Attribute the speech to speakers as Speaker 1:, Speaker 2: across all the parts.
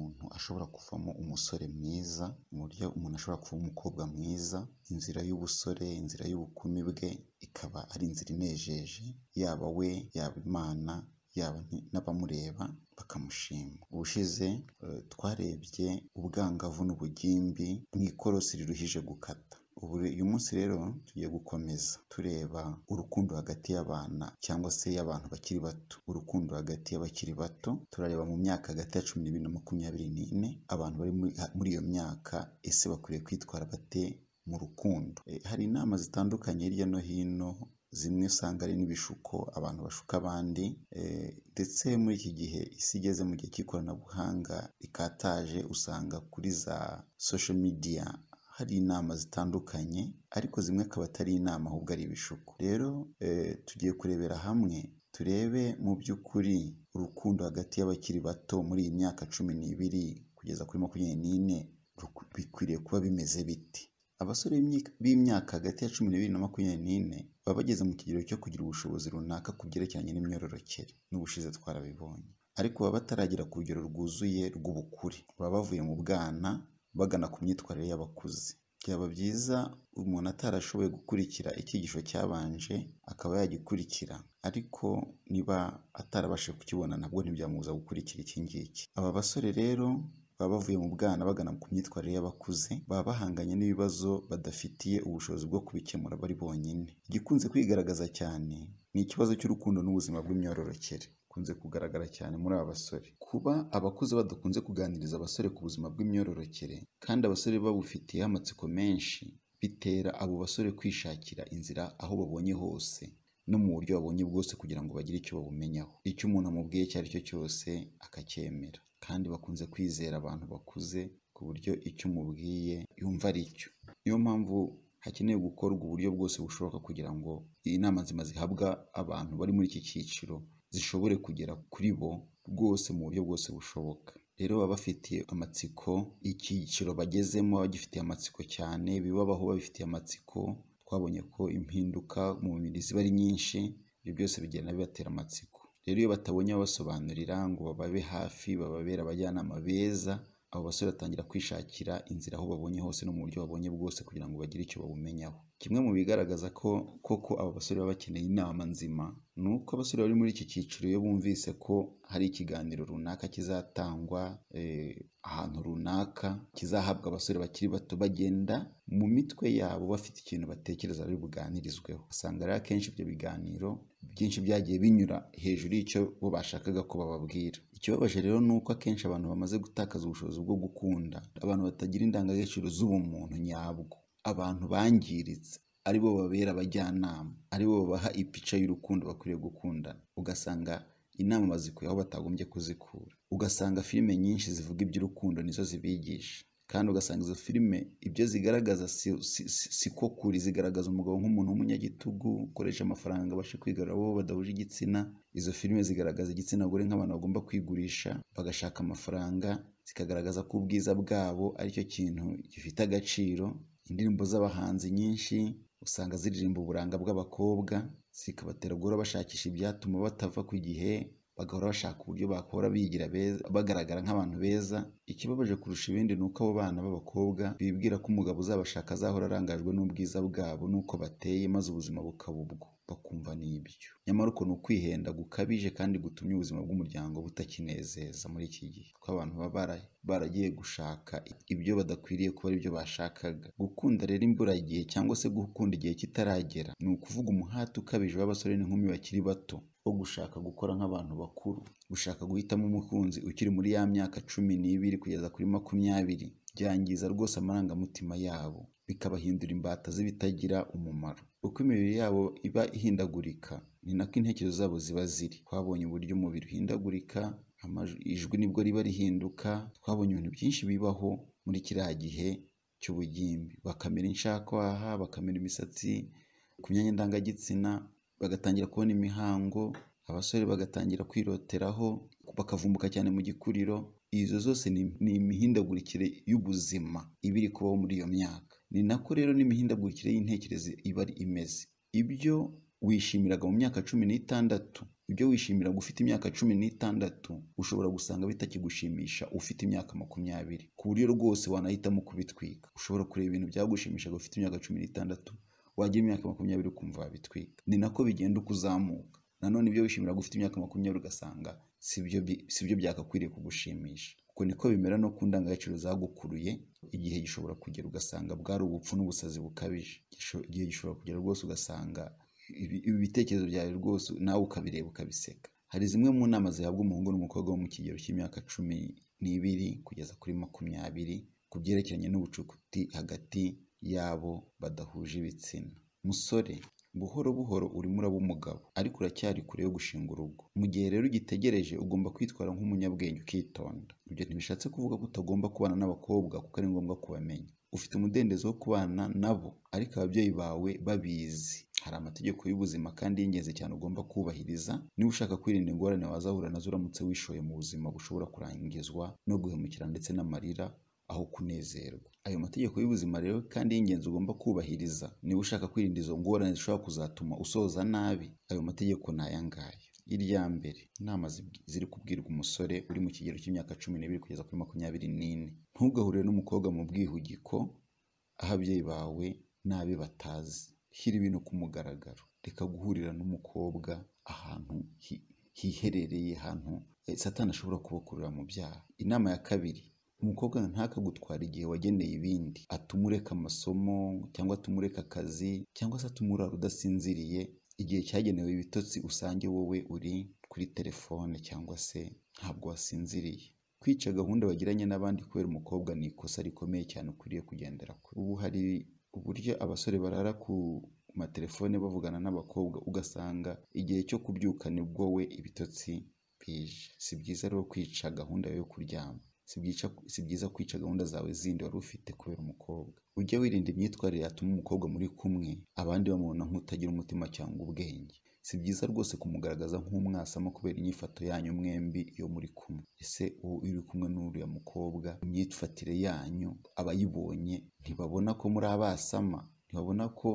Speaker 1: umuntu ashobora kuvamo umusore mwiza, mu buryo umuntu ashobora kuvamo umukobwa mwiza, inzira y'ubusore, inzira y'ubukumi bwe ikaba ari inzira inejeje, yaba we, yaba Imana, yaba n'abamureba bakamushima. Ubushize twarebye ubwangavu n'ubugimbi mu ikorosi riruhije gukata. Ubu uyu munsi rero tugiye gukomeza tureba urukundo hagati y'abana cyangwa se y'abantu bakiri bato, urukundo hagati y'abakiri bato. Turareba mu myaka hagati ya 12 na 24, abantu bari muri iyo myaka ese bakwiriye kwitwara bate mu rukundo? Hari inama zitandukanye hirya no hino, zimwe usanga ari n'ibishuko abantu bashuka abandi, ndetse muri iki gihe isi igeze mu gihe cy'ikoranabuhanga rikataje, usanga kuri za social media hari inama zitandukanye, ariko zimwe akaba atari inama ahubwo ari ibishuko. Rero tugiye kurebera hamwe turebe mu by'ukuri urukundo hagati y'abakiri bato muri iyi myaka 12 kugeza kuri 24 bikwiriye kuba bimeze biti. Abasore b'imyaka hagati ya 12 na 24 baba bageze mu kigero cyo kugira ubushobozi runaka ku byerekeranye n'imyororokere, n'ubushize twarabibonye, ariko baba bataragera ku rugero rwuzuye rw'ubukure, baba bavuye mu bwana bagana ku myitwarire y'abakuze. Byaba byiza umuntu atarashoboye gukurikira icyigisho cyabanje akaba yagikurikira, ariko niba atarabashije kukibona nabwo ntibyamubuza gukurikira iki ngiki. Aba basore rero baba bavuye mu bwana bagana ku myitwarire y'abakuze, baba bahanganye n'ibibazo badafitiye ubushobozi bwo kubikemura bari bonyine. Igikunze kwigaragaza cyane ni ikibazo cy'urukundo n'ubuzima bw'imyororokere, kunze kugaragara cyane muri aba basore. Kuba abakuze badakunze kuganiriza abasore ku buzima bw'imyororokere, kandi abasore babufitiyeho amatsiko menshi, bitera abo basore kwishakira inzira aho babonye hose no mu buryo babonye bwose kugira ngo bagire icyo babumenyaho. Icyo umuntu amubwiye icyo ari cyo cyose akacyemera, kandi bakunze kwizera abantu bakuze ku buryo icyo umubwiye yumva ari cyo. Niyo mpamvu hakenewe gukorwa uburyo bwose bushoboka kugira ngo inama nzima zihabwa abantu bari muri iki cyiciro zishobore kugera kuri bo rwose mu buryo bwose bushoboka. Rero baba bafitiye amatsiko icyiciro bagezemo, bagifitiye amatsiko cyane, bibabaho babifitiye amatsiko. Twabonye ko impinduka mu mubiri ziba ari nyinshi, ibyo byose bigenda bibatera amatsiko. Rero iyo batabonye ababasobanurira ngo bababe hafi, bababere abajyanama beza, abo basore batangira kwishakira inzira aho babonye hose no mu buryo babonye bwose kugira ngo bagire icyo babumenyaho. Kimwe mu bigaragaza ko koko abo basore baba bakeneye inama nzima, ni uko abasore bari muri iki cyiciro iyo bumvise ko hari ikiganiro runaka kizatangwa ahantu runaka, kizahabwa abasore bakiri bato, bagenda mu mitwe yabo bafite ikintu batekereza bari buganirizweho. Usanga rero akenshi ibyo biganiro byinshi byagiye binyura hejuru y'icyo bo bashakaga ko bababwira. Ikibabaje rero ni uko akenshi abantu bamaze gutakaza ubushobozi bwo gukunda, abantu batagira indangagaciro z'ubumuntu nyabwo, abantu bangiritse aribo babera abajyanama, aribo babaha ipica y'urukundo bakwiriye gukundana. Ugasanga inama bazikuye aho batagombye kuzikura. Ugasanga filime nyinshi zivuga iby'urukundo nizo zibigisha, kandi ugasanga izo filime ibyo zigaragaza si ko kuri. Zigaragaza umugabo nk'umuntu w'umunyagitugu ukoresha amafaranga abashe kwigarura abo badahuje igitsina. Izo filime zigaragaza igitsina gore nk'abantu bagomba kwigurisha bagashaka amafaranga, zikagaragaza ko ubwiza bwabo aricyo kintu gifite agaciro. Indirimbo z'abahanzi nyinshi usanga ziririmba uburanga bw'abakobwa, zikabatera guhora bashakisha ibyatuma batava ku gihe, bagahora bashaka uburyo bakora bigira beza, bagaragara nk'abantu beza. Ikibabaje kurusha ibindi ni uko abo bana b'abakobwa bibwira ko umugabo uzabashaka azahora arangajwe n'ubwiza bwabo n'uko bateye, maze ubuzima bukaba ubwo, bakumva ni ibyo. Nyamara uko ni ukwihenda gukabije kandi gutumye ubuzima bw'umuryango butakinezeza muri iki gihe, kuko abantu baba baragiye gushaka ibyo badakwiriye kuba aribyo bashakaga. Gukunda rero imburagihe cyangwa se gukunda igihe kitaragera, ni ukuvuga umuhati ukabije w'abasore n'inkumi bakiri bato wo gushaka gukora nk'abantu bakuru, gushaka guhitamo umukunzi ukiri muri ya myaka 12 kugeza kuri 20, byangiza rwose amarangamutima yabo, bikabahindura imbata z'ibitagira umumaro. Uko imibiri yabo iba ihindagurika ni nako intekerezo zabo ziba ziri. Twabonye uburyo umubiri uhindagurika, ijwi nibwo riba rihinduka. Twabonye ibintu byinshi bibaho muri kiriya gihe cy'ubugimbi, bakamera inshakwaha, bakamera imisatsi ku myanya ndangagitsina, bagatangira kubona imihango, abasore bagatangira kwiroteraho, bakavumbuka cyane mu gikuriro. Izo zose ni imihindagurikire y'ubuzima iba iri kubaho muri iyo myaka. Ni nako rero n'imihindagurikire y'intekerezo iba ari imeze. Ibyo wishimiraga mu myaka 16, ibyo wishimiraga ufite imyaka 16 ushobora gusanga bitakigushimisha ufite imyaka 20, ku buryo rwose wanahitamo kubitwika. Ushobora kureba ibintu byagushimishaga ufite imyaka 16, wagira imyaka 20 ukumva wabitwika. Ni nako bigenda uko uzamuka. Nanone ibyo wishimiraga ufite imyaka 20 ugasanga sibyo byakakwiriye kugushimisha. Uko niko bimera no ku ndangagaciro zagukuruye. Igihe gishobora kugera ugasanga bwari ubupfu n'ubusazi bukabije. Igihe gishobora kugera rwose ugasanga ibi bitekerezo byawe rwose nawe ukabireba ukabiseka. Hari zimwe mu nama zihabwa umuhungu n'umukobwa wo mu kigero cy'imyaka 12 kugeza kuri 20 ku byerekeranye n'ubucuti hagati yabo badahuje ibitsina. Musore, buhoro buhoro urimo uraba umugabo, ariko uracyari kure yo gushinga urugo. Mu gihe rero ugitegereje, ugomba kwitwara nk'umunyabwenge ukitonda. Ibyo ntibishatse kuvuga ko utagomba kubana n'abakobwa, kuko ari ngombwa kubamenya. Ufite umudendezo wo kubana nabo, ariko ababyeyi bawe babizi. Hari amategeko y'ubuzima kandi y'ingenzi cyane ugomba kubahiriza niba ushaka kwirinda ingorane wazahura nazo uramutse wishoye mu buzima bushobora kurangizwa no guhemukira ndetse n'amarira aho kunezerwa. Ayo mategeko y'ubuzima rero kandi y'ingenzi ugomba kubahiriza niba ushaka kwirinda izo ngorane zishobora kuzatuma usoza nabi, ayo mategeko ni aya ngaya. Irya mbere, inama ziri kubwirwa umusore uri mu kigero cy'imyaka 12 kugeza kuri 24. Ntugahure n'umukobwa mu bwihugiko aho ababyeyi bawe n'abe batazi. Shyira ibintu ku mugaragaro. Reka guhurira n'umukobwa ahantu hiherereye, ahantu Satani ashobora kubakurura mu byaha. Inama ya kabiri, umukobwa ntakagutwara igihe wageneye ibindi, atuma ureka amasomo cyangwa atuma ureka akazi cyangwa se atuma urara udasinziriye. Igihe cyagenewe ibitotsi usange wowe uri kuri telefone cyangwa se ntabwo wasinziriye. Kwica gahunda wagiranye n'abandi kubera umukobwa ni ikosa rikomeye cyane ukwiriye kugendera kure. Ubu hari uburyo abasore barara ku matelefone bavugana n'abakobwa, ugasanga igihe cyo kubyuka nibwo we ibitotsi bije. Si byiza rero kwica gahunda yo kuryama. Si byiza kwica gahunda zawe zindi wari ufite kubera umukobwa. Ujye wirinda imyitwarire yatuma umukobwa muri kumwe abandi bamubona nk'utagira umutima cyangwa ubwenge. Si byiza rwose kumugaragaza nk'umwasama kubera inyifato yanyu mwembi iyo muri kumwe. Ese uwo uri kumwe n'uriya mukobwa, imyifatire yanyu abayibonye ntibabona ko muri abasama? Ntibabona ko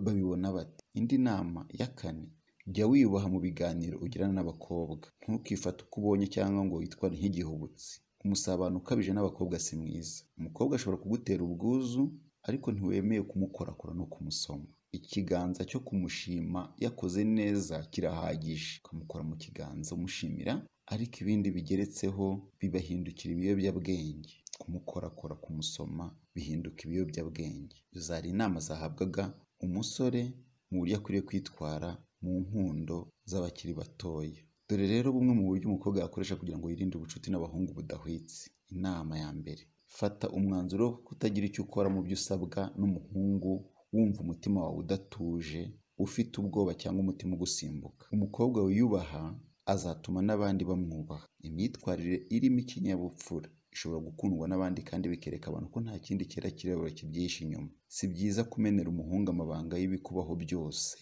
Speaker 1: babibona bate? Indi nama ya kane, jya wiyubaha mu biganiro ugirana n'abakobwa. Ntukifate uko ubonye cyangwa ngo witware nk'igihubutsi. Umusabano ukabije n'abakobwa si mwiza. Umukobwa ashobora kugutera ubwuzu, ariko ntiwemeye kumukorakora no kumusoma. Ikiganza cyo kumushima yakoze neza kirahagije, ukamukora mu kiganza umushimira, ariko ibindi bigeretseho bibahindukira ibiyobyabwenge. Kumukorakora, kumusoma bihinduka ibiyobyabwenge. Izo zari inama zahabwaga umusore mu buryo akwiriye kwitwara mu nkundo z'abakiri batoya. Dore rero bumwe mu buryo umukobwa yakoresha kugira ngo yirinde ubucuti n'abahungu budahwitse. Inama ya mbere, fata umwanzuro wo kutagira icyo ukora mu byo usabwa n'umuhungu wumva umutima wawe udatuje, ufite ubwoba cyangwa umutima ugusimbuka. Umukobwa wiyubaha azatuma n'abandi bamwubaha. Imyitwarire irimo ikinyabupfura ishobora gukundwa n'abandi kandi bikereka abantu ko nta kindi cyera kirabura kibyihishe inyuma. Si byiza kumenera umuhungu amabanga y'ibikubaho byose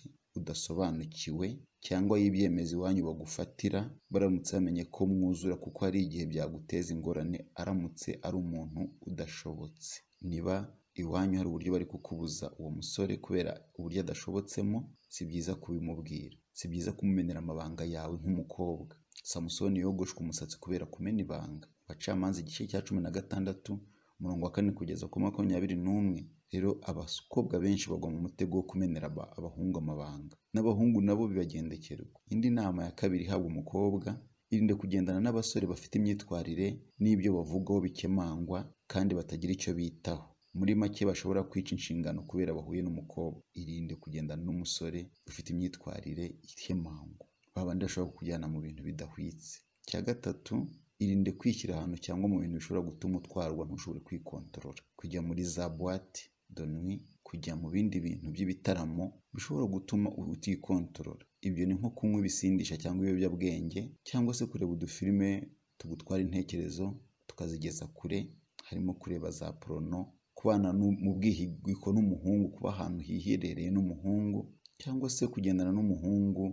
Speaker 1: udasobanukiwe cyangwa y'ibyemezo iwanyu bagufatira baramutse bamenye ko mwuzura, kuko hari igihe byaguteza ingorane aramutse ari umuntu udashobotse. Niba iwanyu hari uburyo bari kukubuza uwo musore kubera uburyo adashobotsemo, si byiza kubimubwira. Si byiza kumumenera amabanga yawe nk'umukobwa. Samusoni yogoshwe umusatsi kubera kumena ibanga. Abacamanza igice cya 16 umurongo wa 4 kugeza ku 21. Rero abakobwa benshi bagwa mu mutego wo kumenera abahungu amabanga, n'abahungu nabo bibagendekerwa. Indi nama ya kabiri ihabwa umukobwa, irinde kugendana n'abasore bafite imyitwarire n'ibyo bavugaho bikemangwa kandi batagira icyo bitaho. Muri make bashobora kwica inshingano kubera bahuye n'umukobwa. Irinde kugendana n'umusore ufite imyitwarire ikemangwa, babandi bashobora kukujyana mu bintu bidahwitse. Icya gatatu, irinde kwishyira ahantu cyangwa mu bintu bishobora gutuma utwarwa ntushobore kwikontorora. Kujya muri za boîte de nuit, kujya mu bindi bintu by'ibitaramo bishobora gutuma utikontorora. Ibyo ni nko kunywa ibisindisha cyangwa ibiyobyabwenge, cyangwa se kureba udufilime tugutwara intekerezo tukazigeza kure, harimo kureba za porono, kubana mu bwihigiko n'umuhungu, kuba ahantu hiherereye n'umuhungu, cyangwa se kugendana n'umuhungu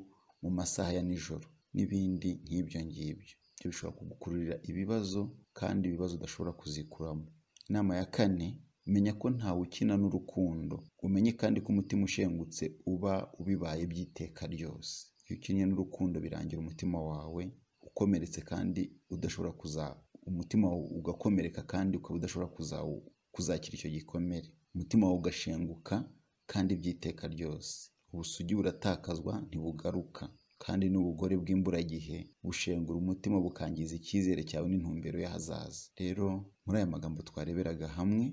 Speaker 1: mu masaha ya nijoro n'ibindi nk'ibyo ngibyo. Ibyo bishobora kugukururira ibibazo kandi ibibazo udashobora kuzikuramo. Inama ya kane, Menya ko ntawe ukina n'urukundo, umenye kandi ko umutima ushengutse uba ubibaye by'iteka ryose. Iyo ukinnye n'urukundo birangira umutima wawe ukomeretse kandi udashobora umutima wawe ugakomereka kandi ukaba udashobora kuzakira icyo gikomere. Umutima wawe ugashenguka kandi by'iteka ryose. Ubusugi buratakazwa ntibugaruka, kandi n'ubugore bw'imburagihe bushengura umutima bukangiza icyizere cyawe n'intumbero y'ahazaza. Rero muri aya magambo twareberaga hamwe,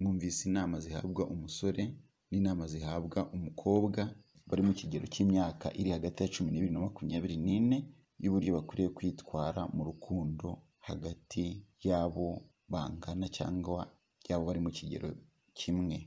Speaker 1: mwumvise inama zihabwa umusore n'inama zihabwa umukobwa bari mu kigero cy'imyaka iri hagati ya 12 na 24 y'uburyo bakwiriye kwitwara mu rukundo hagati y'abo bangana cyangwa y'abo bari mu kigero kimwe.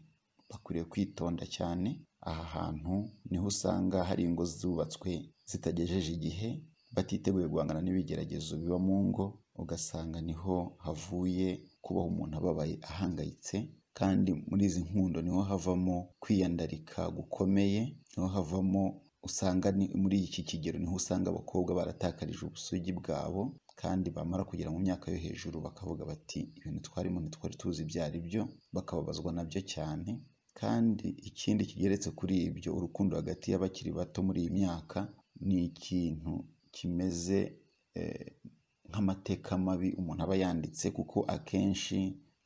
Speaker 1: Bakwiriye kwitonda cyane. Aha hantu niho usanga hari ingo zubatswe zitagejeje igihe, batiteguye guhangana n'ibigeragezo biba mu ngo, ugasanga niho havuye kubaho umuntu ababaye ahangayitse, kandi muri izi nkundo niho havamo kwiyandarika gukomeye, niho havamo usanga muri iki kigero niho usanga abakobwa baratakarije ubusugi bwabo, kandi bamara kugera mu myaka yo hejuru bakavuga bati ibintu twarimo ntitwari tuzi ibyo ari byo, bakababazwa nabyo cyane. Kandi ikindi kigeretse kuri ibyo, urukundo hagati y'abakiri bato muri iyi myaka ni ikintu kimeze nk'amateka mabi umuntu aba yanditse, kuko akenshi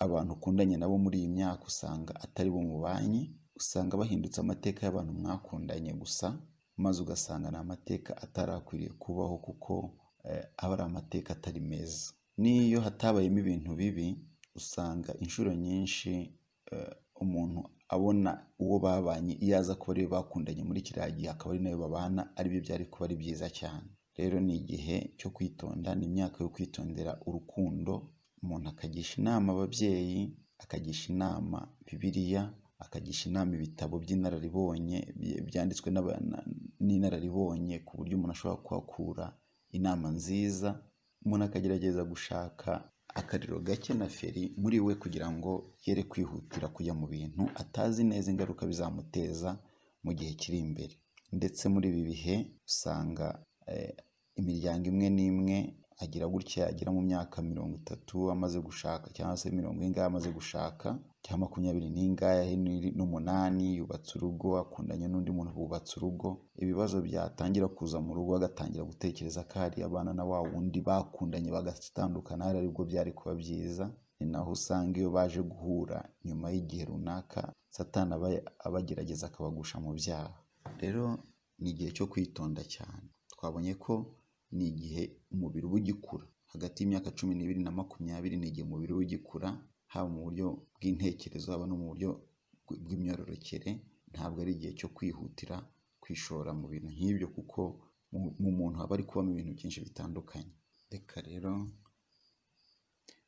Speaker 1: abantu ukundanye nabo muri iyi myaka usanga atari bo mubanye, usanga bahindutse amateka y'abantu mwakundanye gusa, maze ugasanga ni amateka atarakwiriye kubaho kuko aba ari amateka atari meza. N'iyo hatabayemo ibintu bibi, usanga inshuro nyinshi umuntu abona uwo babanye iyo aza kuba ariwe bakundanye muri kiriya gihe akaba ari nawe babana, aribyo byari kuba ari byiza cyane. Rero ni igihe cyo kwitonda, ni imyaka yo kwitondera urukundo, umuntu akagisha inama ababyeyi, akagisha inama Bibiliya, akagisha inama ibitabo by'inararibonye byanditswe n'inararibonye, ku buryo umuntu ashobora kuhakura inama nziza. Umuntu akagerageza gushaka akariro gake na feri muri we kugira ngo yere kwihutira kujya mu bintu atazi neza ingaruka bizamuteza mu gihe kiri imbere. Ndetse muri ibi bihe usanga imiryango imwe n'imwe agira gutya, agera mu myaka 30 amaze gushaka, cyangwa se 40 amaze gushaka, cyangwa 28 yubatse urugo, akundanye n'undi muntu bubatse urugo. Ibibazo byatangira kuza mu rugo agatangira gutekereza ko hari abana na wa wundi bakundanye bagatandukana, hari aribwo byari kuba byiza. Ni naho usanga iyo baje guhura nyuma y'igihe runaka, Satani abagerageza akabagusha mu byaha. Rero ni igihe cyo kwitonda cyane. Twabonye ko ni igihe umubiri uba ugikura, hagati y'imyaka 12 na 20 ni igihe umubiri uba ugikura, haba mu buryo bw'intekerezo, haba no mu buryo bw'imyororokere. Ntabwo ari igihe cyo kwihutira kwishora mu bintu nk'ibyo, kuko mu muntu haba ari kubamo ibintu byinshi bitandukanye.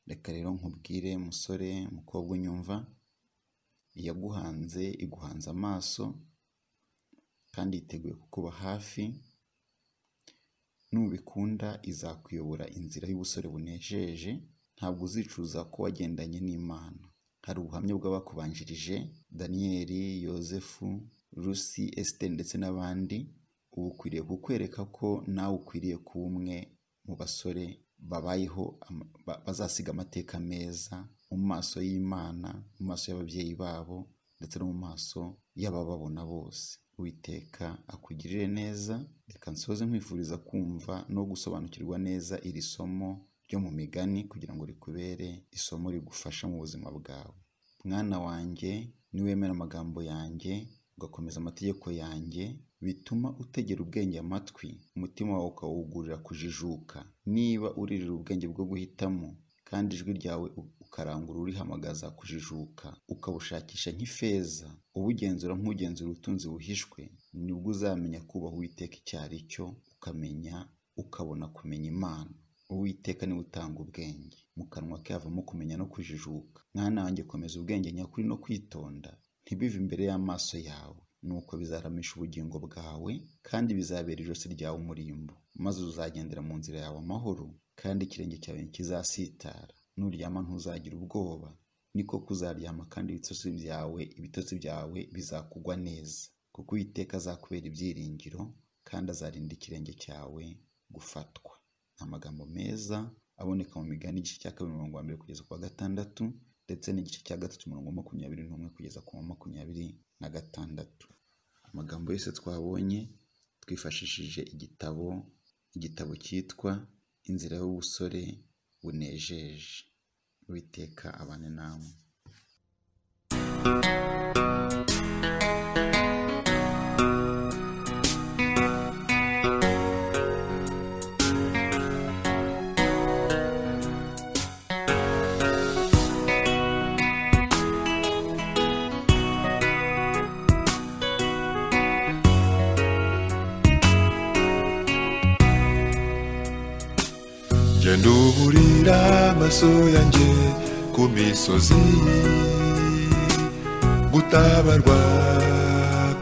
Speaker 1: Reka rero nkubwire musore, mukobwa unyumva, iyaguhanze iguhanze amaso kandi yiteguye kukuba hafi. Nubikunda izakuyobora inzira y'ubusore bunejeje, ntabwo uzicuza ko wagendanye n'Imana. Hari ubuhamya bw'abakubanjirije, Daniyeli, Yozefu, Rusi, Esiteri ndetse n'abandi. Ubu ukwiriye kukwereka ko nawe ukwiriye kuba umwe mu basore babayeho bazasiga amateka meza mu maso y'Imana, mu maso y'ababyeyi babo ndetse no mu maso y'abababona bose. Uwiteka akugirire neza. Reka nsoze nkwifuriza kumva no gusobanukirwa neza iri somo ryo mu migani kugira ngo rikubere isomo rigufasha mu buzima bwawe. Mwana wanjye, niwemera amagambo yanjye ugakomeza amategeko yanjye, bituma utegera ubwenge amatwi, umutima wawe ukawugurira kujijuka. Niba uririra ubwenge bwo guhitamo, kandi ijwi ryawe ukarangurura urihamagaza kujijuka, ukabushakisha nk'ifeza, ubugenzura nk'ugenzura ubutunzi buhishwe, nibwo uzamenya kubaha Uwiteka icyo ari cyo, ukamenya ukabona kumenya Imana. Uwiteka niwe utanga ubwenge, mu kanwa ke havamo kumenya no kujijuka. Mwana wanjye, komeza ubwenge nyakuri no kwitonda, ntibive imbere y'amaso yawe, nuko bizaramisha ubugingo bwawe, kandi bizabera ijosi ryawe umurimbo. Maze uzagendera mu nzira yawe amahoro, kandi ikirenge cyawe ntikizasitara. Nuryama ntuzagira ubwoba, niko kuzaryama kandi ibitotsi byawe bizakugwa neza, kuko Uwiteka azakubera ibyiringiro, kandi azarinda ikirenge cyawe gufatwa. Amagambo meza aboneka mu migani igice cya 2 umurongo wa 1 kugeza ku wa 6. ndetse n'igice cya 3 umurongo 21 kugeza ku 26. Amagambo yose twabonye twifashishije igitabo cyitwa Inzira y'ubusore bunejeje. Uwiteka abane namwe.
Speaker 2: Nduburira amaso yanjye ku misozi, gutabarwa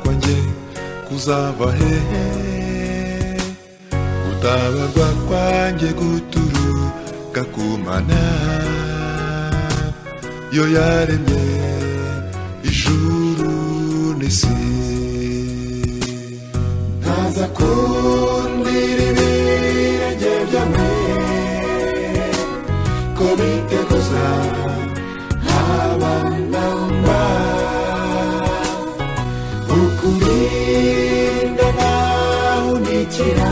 Speaker 2: kwanjye kuzava hehe? Gutabarwa kwanjye guturuka ku Mana, yo yaremye ijuru n'isi. Ntaza kundira ibirenge byawe ko biteguza abanamba, ukurinda nahunikira,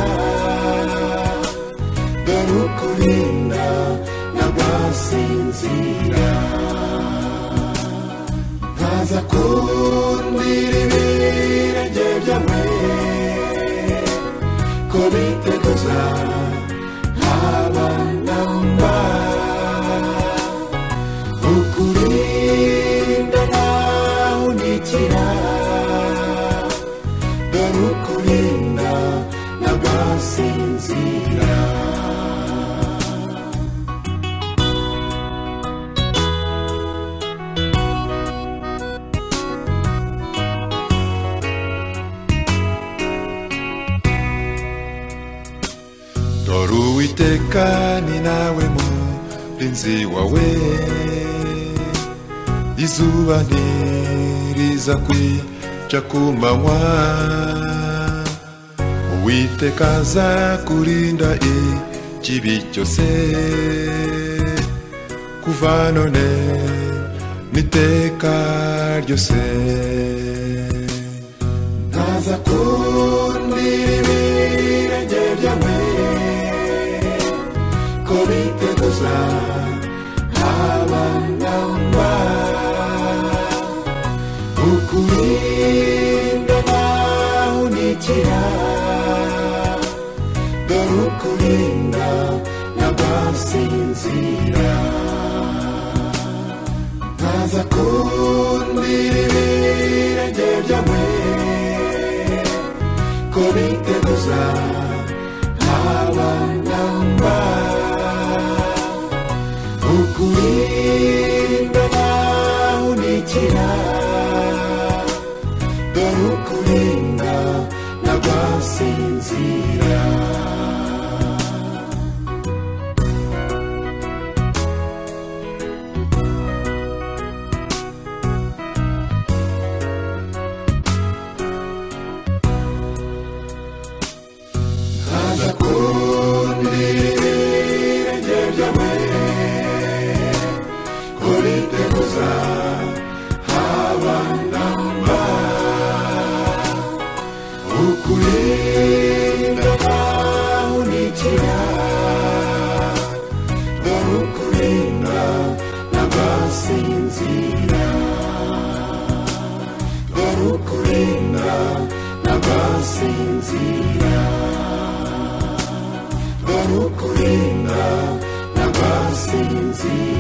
Speaker 2: dore ukurinda nagwasinzira. Ntaza kundira ibirenge byawe ko biteguza abanamba, ukurinda nahunikira, dore ukurinda nagwasinzira. Dore Uwiteka ni nawe murinzi wawe, izuba ntiriza kwica ku manywa. Uwiteka azakurinda ikibi cyose, kuva none n'iteka ryose. Ntaza kundira ibirenge byawe ko biteguza abanamba, ukurinda nahunikira, dore ukurinda nagwasinzira. Ntaza kundira ibirenge byawe ko biteguza abanamba, ukurinda nahunikira, dore ukurinda nagwasinzira. Ntaza kundira ibirenge byawe ko biteguza abanamba, ukurinda nahunikira, dore ukurinda nagwasinzira. Dore ukurinda nagwasinzira. Dore ukurinda nagwasinzira.